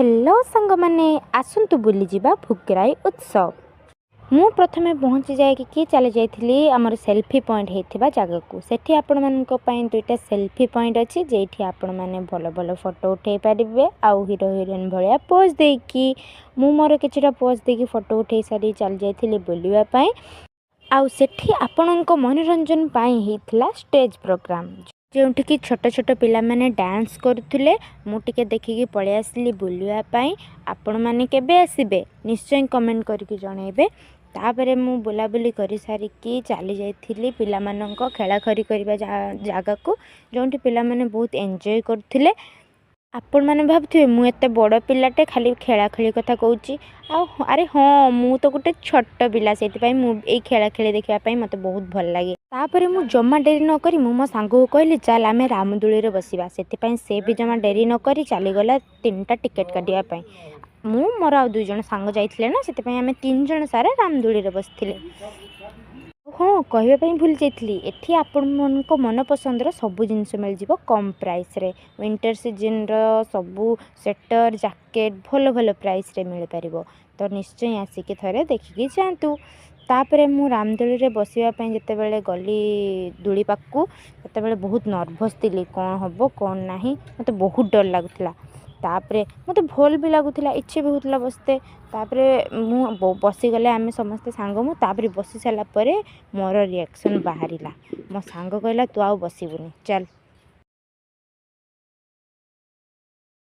Hello ସାଙ୍ଗମାନେ, ଆସନ୍ତୁ ବୁଲିଯିବା ଭୋଗରାଇ ଉତ୍ସବ। ମୁଁ ପ୍ରଥମେ ପହଞ୍ଚି ଯାଇକି ଚାଲି ଯାଇଥିଲି ଆମର ସେଲ୍ଫି ପଏଣ୍ଟ ହେଇଥିବା ଜାଗାକୁ। ସେଠି ଆପଣମାନଙ୍କ ପାଇଁ ଦୁଇଟା ସେଲ୍ଫି ପଏଣ୍ଟ ଅଛି, ଯେଉଁଠି ଆପଣମାନେ ଭଲ ଭଲ ଫଟୋ ଉଠାଇ ପାରିବେ ଆଉ ହିରୋ ହିରୋଇନ୍ ଭଳିଆ ପୋଜ୍ ଦେଇକି। ମୁଁ ମୋର କିଛିଟା ପୋଜ୍ ଦେଇକି ଫଟୋ ଉଠାଇ ସାରି ଚାଲି ଯାଇଥିଲି ବୁଲିବା ପାଇଁ। ଆଉ ସେଠି ଆପଣଙ୍କ ମନୋରଞ୍ଜନ ପାଇଁ ହେଇଥିଲା ଷ୍ଟେଜ୍ ପ୍ରୋଗ୍ରାମ୍, ଯେଉଁଠିକି ଛୋଟ ଛୋଟ ପିଲାମାନେ ଡ୍ୟାନ୍ସ କରୁଥିଲେ। ମୁଁ ଟିକେ ଦେଖିକି ପଳେଇ ଆସିଲି ବୁଲିବା ପାଇଁ। ଆପଣମାନେ କେବେ ଆସିବେ, ନିଶ୍ଚୟ କମେଣ୍ଟ କରିକି ଜଣାଇବେ। ତାପରେ ମୁଁ ବୁଲାବୁଲି କରିସାରିକି ଚାଲି ଯାଇଥିଲି ପିଲାମାନଙ୍କ ଖେଳାଖେଳି କରିବା ଜାଗାକୁ, ଯେଉଁଠି ପିଲାମାନେ ବହୁତ ଏନ୍ଜୟ କରୁଥିଲେ। ଆପଣମାନେ ଭାବୁଥିବେ, ମୁଁ ଏତେ ବଡ଼ ପିଲାଟେ, ଖାଲି ଖେଳାଖେଳି କଥା କହୁଛି। ଆଉ ଆରେ ହଁ, ମୁଁ ତ ଗୋଟେ ଛୋଟ ପିଲା, ସେଇଥିପାଇଁ ମୁଁ ଏଇ ଖେଳାଖେଳି ଦେଖିବା ପାଇଁ ମୋତେ ବହୁତ ଭଲ ଲାଗେ। ତାପରେ ମୁଁ ଜମା ଡେରି ନକରି ମୁଁ ମୋ ସାଙ୍ଗକୁ କହିଲି, ଚାଲ ଆମେ ରାମଦୋଳିରେ ବସିବା। ସେଥିପାଇଁ ସେ ବି ଜମା ଡେରି ନକରି ଚାଲିଗଲା ତିନିଟା ଟିକେଟ୍ କାଟିବା ପାଇଁ। ମୁଁ ମୋର ଆଉ ଦୁଇ ଜଣ ସାଙ୍ଗ ଯାଇଥିଲେ ନା, ସେଥିପାଇଁ ଆମେ ତିନି ଜଣ ସାରା ରାମଦୋଳିରେ ବସିଥିଲେ। ହଁ, କହିବା ପାଇଁ ଭୁଲି ଯାଇଥିଲି, ଏଠି ଆପଣମାନଙ୍କ ମନପସନ୍ଦର ସବୁ ଜିନିଷ ମିଳିଯିବ କମ୍ ପ୍ରାଇସ୍ରେ। ୱିଣ୍ଟର ସିଜନ୍ର ସବୁ ସ୍ୱେଟର୍, ଜ୍ୟାକେଟ୍ ଭଲ ଭଲ ପ୍ରାଇସ୍ରେ ମିଳିପାରିବ। ତ ନିଶ୍ଚୟ ଆସିକି ଥରେ ଦେଖିକି ଯାଆନ୍ତୁ। ତାପରେ ମୁଁ ରାମଦୋଳିରେ ବସିବା ପାଇଁ ଯେତେବେଳେ ଗଲି ଦୋଳି ପାଖକୁ, ସେତେବେଳେ ବହୁତ ନର୍ଭସ୍ ଥିଲି। କ'ଣ ହେବ, କ'ଣ ନାହିଁ, ମୋତେ ବହୁତ ଡର ଲାଗୁଥିଲା। ତାପରେ ମୋତେ ଭଲ ବି ଲାଗୁଥିଲା, ଇଚ୍ଛା ବି ହେଉଥିଲା ବସିତେ। ତାପରେ ମୁଁ ବସିଗଲେ, ଆମେ ସମସ୍ତେ ସାଙ୍ଗ ମୁଁ। ତାପରେ ବସି ସାରିଲା ପରେ ମୋର ରିଆକ୍ସନ୍ ବାହାରିଲା। ମୋ ସାଙ୍ଗ କହିଲା, ତୁ ଆଉ ବସିବୁନି, ଚାଲ।